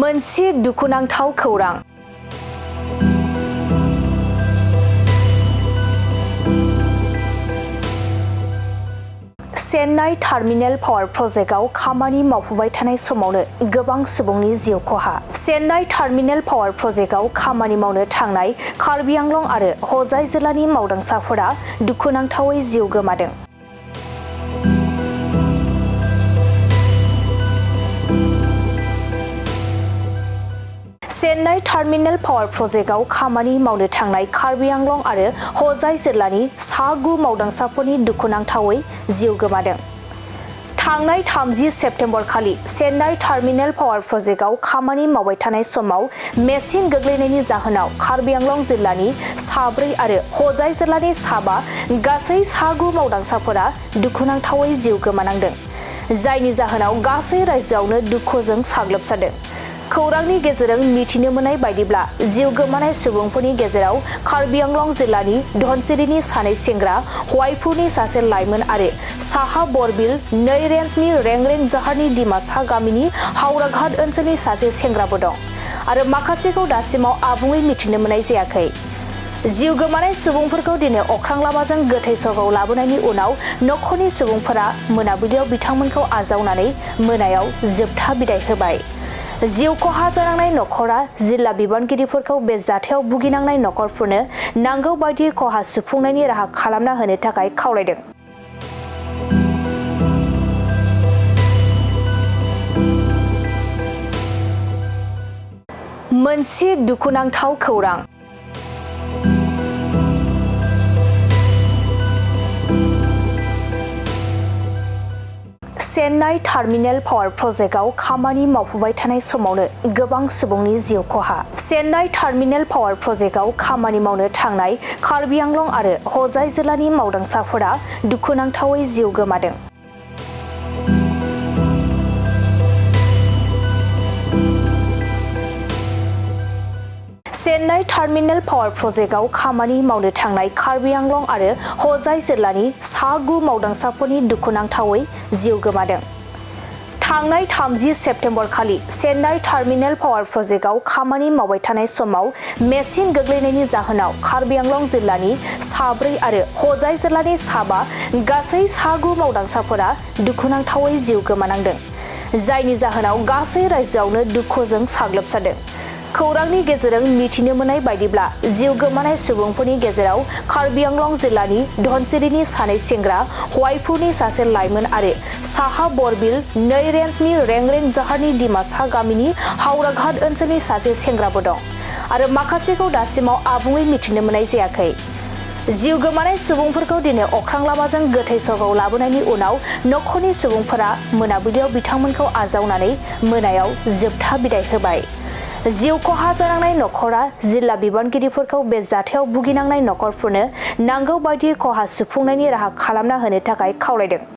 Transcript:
मोनसे दुखुनांथाव खौरां। चेन्नाई टार्मिनेल पावार प्रजेक्टआव खामानि मावफुबाय थानाय समावनो गोबां सुबुंनि जिउ खहा। चेन्नाई टार्मिनेल पावार प्रजेक्टआव खामानि मावनो थांनाय कार्बि आंलं आरो हजाइ जिल्लानि मावदांसाफोरा दुखुनांथावै जिउ गोमादों। चेन्नाई टार्मिनेल पावार प्रजेक्टआव खामानि मावनो थांनाय कार्बि आंलं आरो हजाइ जिल्लानि सा 9 मावदांसाफोरनि दुखुनांथावै जिउ गोमादों। थांनाय 30 सेप्तेम्बर खालि चेन्नाई टार्मिनेल पावार प्रजेक्टआव खामानि मावबाय थानाय समाव मेसिन गोग्लैनायनि जाहोनाव कार्बि आंलं जिल्लानि सा 4 आरो हजाइ जिल्लानि सा 5 गासै सा 9 मावदांसाफोरा दुखुनांथावै जिउ गोमानांदों, जायनि जाहोनाव गासै रायजोआवनो दुखुजों साग्लोबसारदों। खौरांनि गेजेरजों मिथिनो मोननाय बायदिब्ला जिउ गोमानाय सुबुंफोरनि गेजेराव कार्बि आंलं जिल्लानि धनसिरिनि सानै सेंग्रा, हवाइपुरनि सासे लाइमोन आरो साहा बरबिल 2 रेन्जनि रेंरें जाहारनि डिमासा गामिनि हावराघाट ओनसोलनि सासे सेंग्राबो दं आरो माखासेखौ दासिमाव आबुङै मिथिनो मोननाय जायाखै। जिउ गोमानाय सुबुंफोरखौ दिनै अख्रां लामाजों गोथै सहआव लाबोनायनि उनाव नखरनि सुबुंफोरा मोनाबिलियाव बिथांमोनखौ आजावनानै मोनायाव जोबथा बिदाय होबाय। जिउ खहा जानांनाय नखरा जिल्ला बिबानगिरिफोरखौ बे जाथायाव भुगिनांनाय नखरफोरनो नांगौ बायदि खहा सुफुंनायनि राहा खालामना होनो थाखाय खावलायदों। मोनसे दुखुनांथाव खौरां। चेन्नाई टार्मिनेल पावार प्रजेक्टआव खामानि मावफुबाय थानाय समावनो गोबां सुबुंनि जिउ खहा। चेन्नाई टार्मिनेल पावार प्रजेक्टआव खामानि मावनो थांनाय कार्बि आंलं आरो हजाइ जिल्लानि मावदांसाफोरा दुखुनांथावै जिउ गोमादों। चेन्नाई टार्मिनेल पावार प्रजेक्टआव खामानि मावनो थांनाय कार्बि आंलं आरो हजाइ जिल्लानि सा 9 मावदांसाफोरनि दुखुनांथावै जिउ गोमादों। थांनाय 30 सेप्तेम्बर खालि चेन्नाई टार्मिनेल पावार प्रजेक्टआव खामानि मावबाय थानाय समाव मेसिन गोग्लैनायनि जाहोनाव कार्बि आंलं जिल्लानि सा 4 आरो हजाइ जिल्लानि सा 5 गासै सा 9 मावदांसाफोरा दुखुनांथावै जिउ गोमानांदों, जायनि जाहोनाव गासै रायजोआवनो दुखुजों साग्लोबसारदों। खौरांनि गेजेरजों मिथिनो मोननाय बायदिब्ला जिउ गोमानाय सुबुंफोरनि गेजेराव कार्बि आंलं जिल्लानि धनसिरिनि सानै सेंग्रा, हवाइपुरनि सासे लाइमोन आरो साहा बरबिल 2 रेन्जनि रेंरें जाहारनि डिमासा गामिनि हावराघाट ओनसोलनि सासे सेंग्राबो दं आरो माखासेखौ दासिमाव आबुङै मिथिनो मोननाय जायाखै। जिउ गोमानाय सुबुंफोरखौ दिनै अख्रां लामाजों गोथै सहआव लाबोनायनि उनाव नखरनि सुबुंफोरा मोनाबिलियाव बिथांमोनखौ आजावनानै मोनायाव जोबथा बिदाय होबाय। जिउ खहा जानांनाय नखरा जिल्ला बिबानगिरिफोरखौ बे जाथायाव भुगिनांनाय नखरफोरनो नांगौ बायदि खहा सुफुंनायनि राहा खालामना होनो थाखाय खावलायदों।